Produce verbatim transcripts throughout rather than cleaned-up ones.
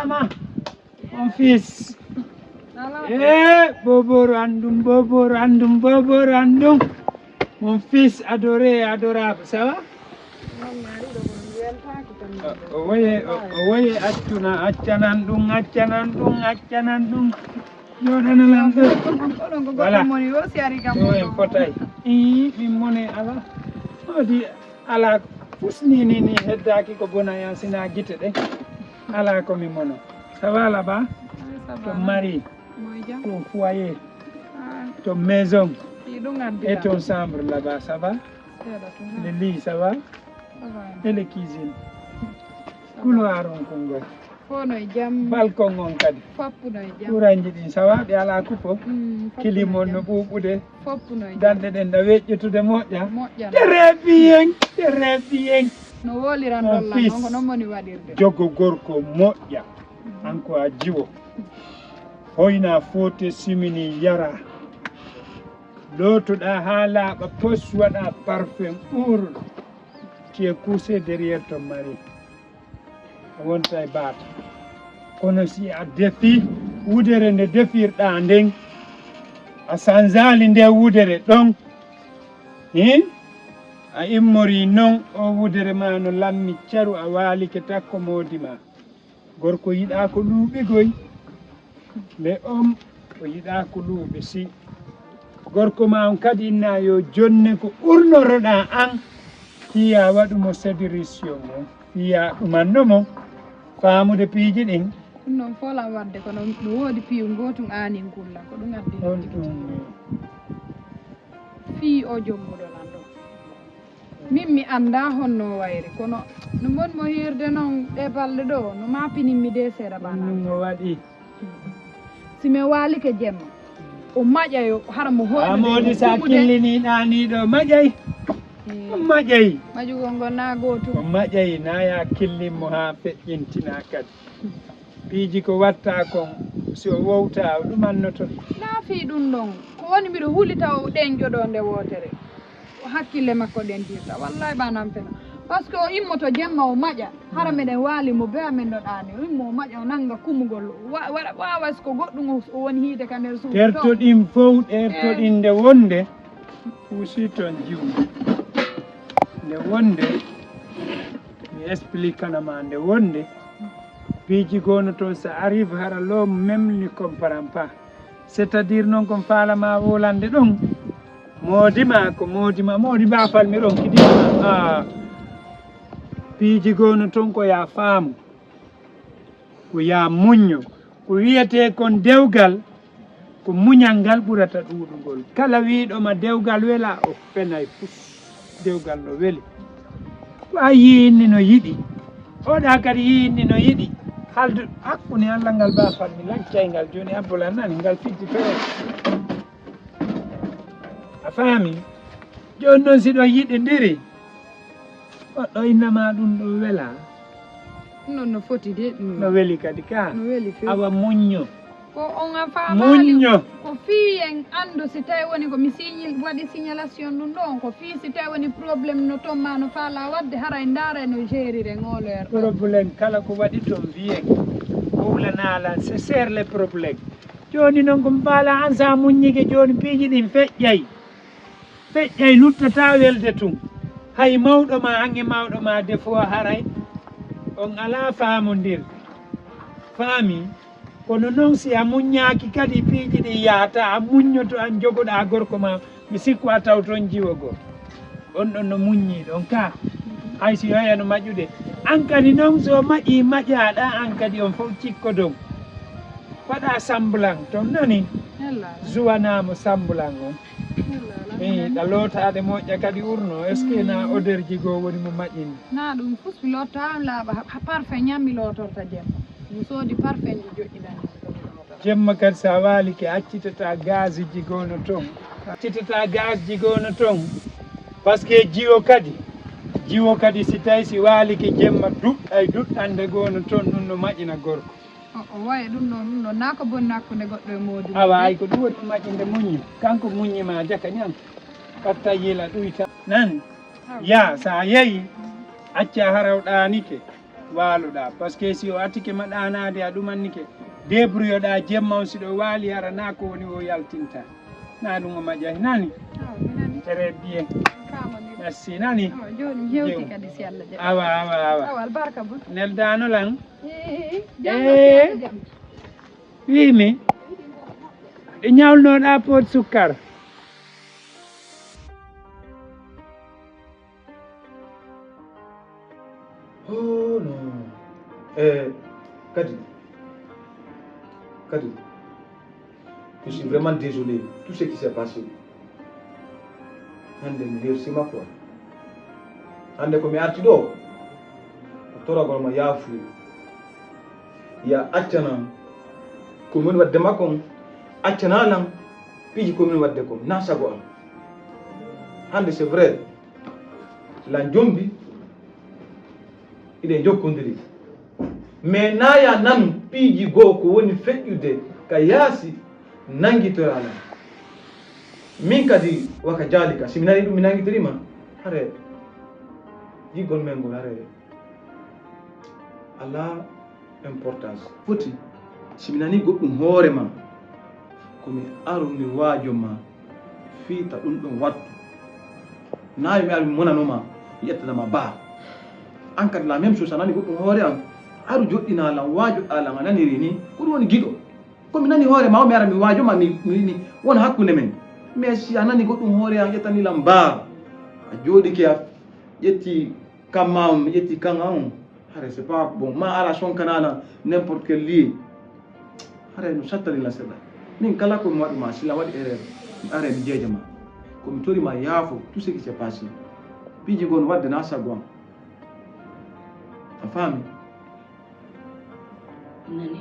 Ma, mon fils. Eh, Bobor Andum, Bobor Andum, Bobor Andum. Mon fils adoré et adorable, ça va? O woye, o woye accuna, accanan ɗum, accanan ɗum, accanan ɗum. Joɗana lan ɗo. Oɗon ko goɗɗo moni o si ari kam. Ɗo en fotay. Ii, min mone ala. Odi ala fusni ni ni heddaki ko bona yan sina gite ɗe. Ala ko mi mono. Ça va là-bas? Ton mari, ton foyer, ton maison et ton chambre là-bas, ça va? Le lit, ça va? Et le cuisine? Couloir on konngol. Fof no e jam. Balcon on kadi. Foppu no e jam. Kuranji ɗin, ça va, ɓe ala kupo. Mm, foppu no e jam. Kilim on no ɓuuɓude. Foppu no e jam. Danɗe ɗen na weƴƴutude moƴƴa. Moƴƴa. Très bien, très bien. No woliran lolla noon, ko noon woni waɗirde. Jogo gorko moƴƴa. An ko a jiwo. Hoyna foote simini yara. Lootoɗaa haa laaɓa pos, waɗa parfum ɓuuruɗo. Tu es couché derrière ton mari. A wonta e baata. Kono si a defi wudere nde defirɗaa nden, a sanzaali nde wudere ɗon, hin? A immori non o wudere ma no lammi caru, a waalike takko moodi ma. Gorko yiɗaa ko luuɓigoy. Mais on o yiɗaa ko luuɓi si. Gorko ma on kadi inna yo jonne ko urnoroɗaa an, fiya waɗu mo séduction mo, fiya ɗumanno mo faamude piiji ɗin. Ɗum noon foolan waɗde, kono no woodi piyu ngootun aanin kulla, ko ɗum addi on ɗum. Fii o jommuɗo lan ɗo. Min mi anndaa honno wayri, kono no mon mo hiirde noon ɗee balɗe ɗoo, no maapinimmi dee seeɗa bana. Ɗum no waɗi. Si mi waalike jemma, o maƴa yo hara mo hoyno. A moodi sa killini ɗaaniiɗo maƴay. Eh. O maƴay. Maƴugol ngol naa gootum. O maƴay, naa ya killin mo haa feƴƴintina kadi. Piiji ko watta kon, si o wowta, o ɗumannoto ɗi. Naa fii ɗum ɗon, ko woni miɗo huli taw ɗen joɗo nde wootere. Ko hakkille makko ɗentirta. Wallahi ba nan fena. Parce que o immoto jemma o maƴa. Hara meɗen waali mo be amen no ɗaani. O immo o maƴa o nanga kumugol. Wa-, waɗa, waawa si ko goɗɗum o, o woni hiide ka nder suudu. Terto ɗin fow, terto ɗin nde wonde. Kuusi ton jiwmi. Nde wonde, mi explique kana ma nde wonde. Piiji gono ton, ça arrive hara l'homme même ne comprend pas. C'est-à-dire noon kon faalama wolande ɗon. Moodi ma ko moodi ma, moodi ba falmi ɗon kidi ma. Ah. Piiji gono ton ko ya faamu. Ko ya muñño. Ko wiyete kon dewgal, ko muñal ngal ɓurata ɗuuɗugol. Kala wiiɗo ma dewgal wela, o fenay fus. Dewgal no weli. Ko a yiinni no yiɗi. Oɗa kadi yiinni no yiɗi. Haldu hakkunde Allah ngal ba falmi lancay ngal jooni abbola nani ngal fijji fere. A faami? Jooni noon si ɗon yiɗindiri, goɗɗo innama ɗum ɗo wela. Ɗum noon no foti de, ɗum. No weli kadi ka. No weli few. Awa muñño. Ko on a faamaali. Muñño. Ko fii en anndu si tawi woni ko mi signal, waɗi signalation ɗum ɗo on, ko fii si tawi woni problème no toon ma no faala waɗde, haray ndaara no gérir e ngolo er ɗo. Problème kala ko waɗi toon mbiyen. Howlanaa lan, c'est ça le problème. Jooni noon ko mi faala an sa muññike jooni piiji ɗin feƴƴay. Feƴƴay luttataa welde tun. Hay mawɗo ma, hange mawɗo ma defo haray. On alaa faamondir. Faami? Kono noon si a muññaaki kadi piiji ɗin yahataa, a muññoto an jogoɗaa gorko ma, mi sikku a taw toon jiwo goo. On ɗon no muññii ɗon ka. Hay si yoya no maƴude. An kadi noon so maƴii maƴaaɗaa an kadi on fof cikkodon. Waɗa semblant toon nani? Hella. Zuwanaa mo semblant on. Hella, ala. Eyi, ɗa lootaade moƴƴa kadi urno. Est-ce que na odeur ji goo woni mo maƴini? Na ɗum fus mi lotta laaɓa ha, ha parfum ñam mi lootorta jemma. Mi soodi parfum ji joƴƴinani mi ko mi lootata. Jemma kadi sa waalike accitata gaz ji goo no toon. Accitata gaz ji goo no toon. Parce que jiwo kadi. Jiwo kadi si tawi si waalike jemma duɗɗay duɗɗande goo no toon ɗum no maƴina gorko. O, o wayi ɗum ɗon, ɗum ɗon naa ko bonni hakkunde goɗɗo e moodi. Awa, ay ko ɗum woni maƴinde muññi. Kanko muññi ma jaka ñam. Patta yila ɗuyta. Nan. Awa. Ya, sa yeyi, acca haraw ɗaanike. Waaloɗaa, parce que si o attike ma ɗaanaade, a ɗumannike, débrouilloɗaa jemma on, si ɗo waali, hara naa ko woni o yaltinta. Naa ɗum o maƴay, nani? Très bien. Merci, nani? Jooni mi hewti kadi, si Allah jaɓi. Awa, awa, awa. Awa, albarka bun. Neldaano lan? Ee, jam, ee. Jam. Wiimi, ɗe ñawlnoɗaa poot sukkar? Oh non. Eh, Kadi. Kadi. Je suis vraiment désolé. Tout ce qui s'est passé. Hannde mi hersima quoi. Hannde ko mi arti ɗo, ko toragol ma yaafuye. Ya accana ko min wadde ma kon, accana lan piiji ko min wadde kon, na sago am. Hannde c'est vrai, lan jombi iɗen jokkondiri. Mais na ya nanu piiji goo ko woni feƴƴude ka yaasi nangitora lan. Min kadi waka jaali ka, si mi nani ɗum mi nangitorima, hare jiggol men ngol, hare alaa importance. Foti, si mi nani goɗɗum hoore ma, ko mi aru mi waajo ma, fii ta ɗum ɗon wattu. Naa yo mi aru mi monano ma, mi ƴettana ma baa. An kadi la même chose, a nani goɗɗum hoore an, aru joɗɗina lan, waajo ɗa lan, a naniri ni, ko ɗum woni giɗo. Ko mi nani hoore ma o, mi ara mi waajo ma, mi, mi, mi wona hakkunde men. Mais si a nani goɗɗum hoore an, ƴettani lan baa. A jooɗike, a ƴetti kan ma on, mi ƴetti kan an on. Hare, c'est pas bon. Ma ara sonkanana n'importe quel lieu. Hare, no sattani la seɗɗa. Min kala ko mi waɗu ma, si la waɗi erreur, mi are mi jeeja ma. Ko mi tori ma yaafo, tout ce qui s'est passé. Piiji gon wadde na sago am. A faami? Nani?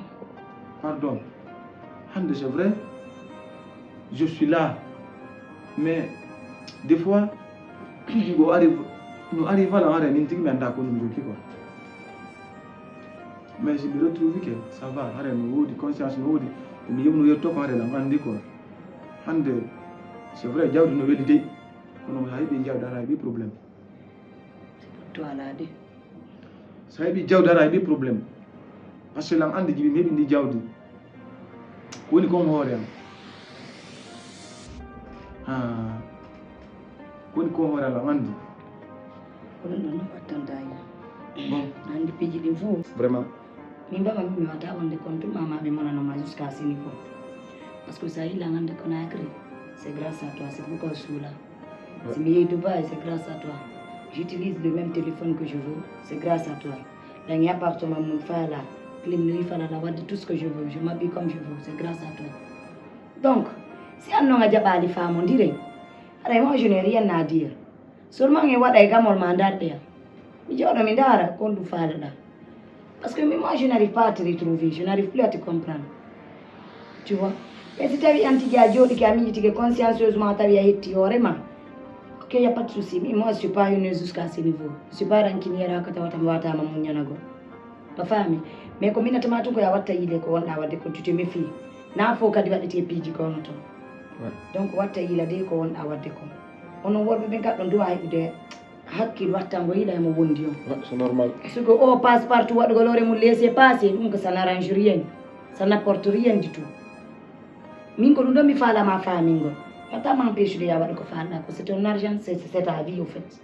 Pardon. Hannde, c'est vrai, je suis là. Mais, des fois, piiji go arrive, no arrive lan, hare, min tigi mi annda ko no mi jokki quoi. Mais si mi retrouve que ça va, hare, no woodi, conscience no woodi, mi yewno yetto ko, hare, lan anndi quoi. Hannde, c'est vrai, jawdi no weli dey, kono a heɓi jawdi, a heɓi problème. C'est pour toi là de. So a heɓi jawdi, hara a heɓi problème. Parce que lan anndi jibi mi heɓi ndi jawdi. Ko woni kon hoore am. Ha. Ko woni kon hoore am, lan anndi. Ko ɗum ɗon no wattanta en. Bon. Anndi piiji ɗin fof. Vraiment. Min baba min mi wata wonde kon tuma ma ɓe monano ma jusqu'à ce niveau. Parce que ça il a rendu Conakry. C'est grâce à toi, c'est pourquoi je suis là. Si mi yehi Dubaï, c'est grâce à toi. J'utilise le même téléphone que je veux, c'est grâce à toi. Ɗan appartement mum fala, clim no fala la, wadde tout ce que je veux, je m'habille comme je veux, c'est grâce à toi. Donc, si an non a jaɓali famondiren, haray moi je n'ai rien à dire. Seulement en waɗa e gamol ma darɗeya. Mi jooɗo mi ndaara ko honɗum faalaɗaa. Parce que moi, je n'arrive pas à te retrouver, je n'arrive plus à te comprendre. Tu vois? Mais si tawi an tigi a jooɗike a miijitike consciencieusement tawi a hetti hoore ma. Ok, y a pas de souci. Mais moi, je suis pas une jusqu'à ce niveau. Je suis pas rancunière haka tawata mi wata ma muññanagol. A faami? Mais ko minata ma tun ko ya watta yiile ko wonɗa wadde kon, tu te méfies. Na fof kadi waɗete piiji ko hono ton. Donc watta yiila de ko wonɗa wadde kon. Onon worɓe ɓen kaɗɗon duwa heɓude hakkil wattango yiila hemo wondi on. Ouais, c'est normal. Parce que o passe partout waɗugol hoore mum laisser passer, ɗum ko ça n'arrange rien, ça n'apporte rien du tout. Min ko ɗum ɗon mi faalama faamingol. Wata ma empêche de ya waɗa ko faalɗa ko, c'est ton argent, c'est c'est ta vie au fait.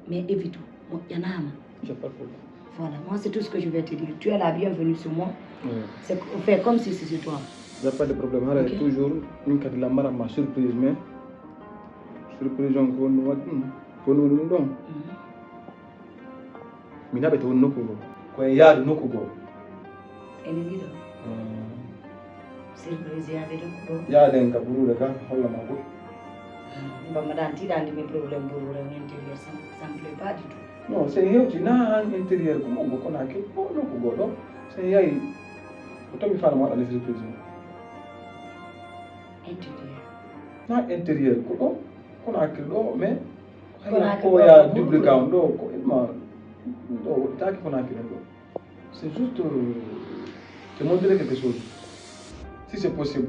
Mais évite, moƴƴanama. J'ai pas de problème. Voilà, moi c'est tout ce que je vais te dire. Tu es la bienvenue chez moi. Ouais. C'est fais comme si c'est chez toi. Y a pas de problème. Hara toujours min kadi la mbaɗan ma surprise, mais surprise on ko woni ɗum waɗi ɗum, ko woni ɗum ɗon. Mi naɓete woni nokku goo. Ko e yaadu nokku goo. Ene ɗiɗo. Surprise yaade nokku goo. Yaaden ka buruure ka holla ma goɗɗum. Bamma ɗan tiiɗa andi mi problème buruure on intérieur, ça me plaît pas du tout. Non, c'est hewti na an intérieur ko mo goo kono ake ko nokku goo ɗo. C'est yayi ko to mi faala mo waɗa les surprise. Intérieur. Na intérieur ko ɗo kono ake ɗo mais Kono ko ya double gown ɗo ko ilma ɗo woɗɗitaaki kono ake ɗo. C'est juste euh, te montrer quelque chose. Si c'est possible.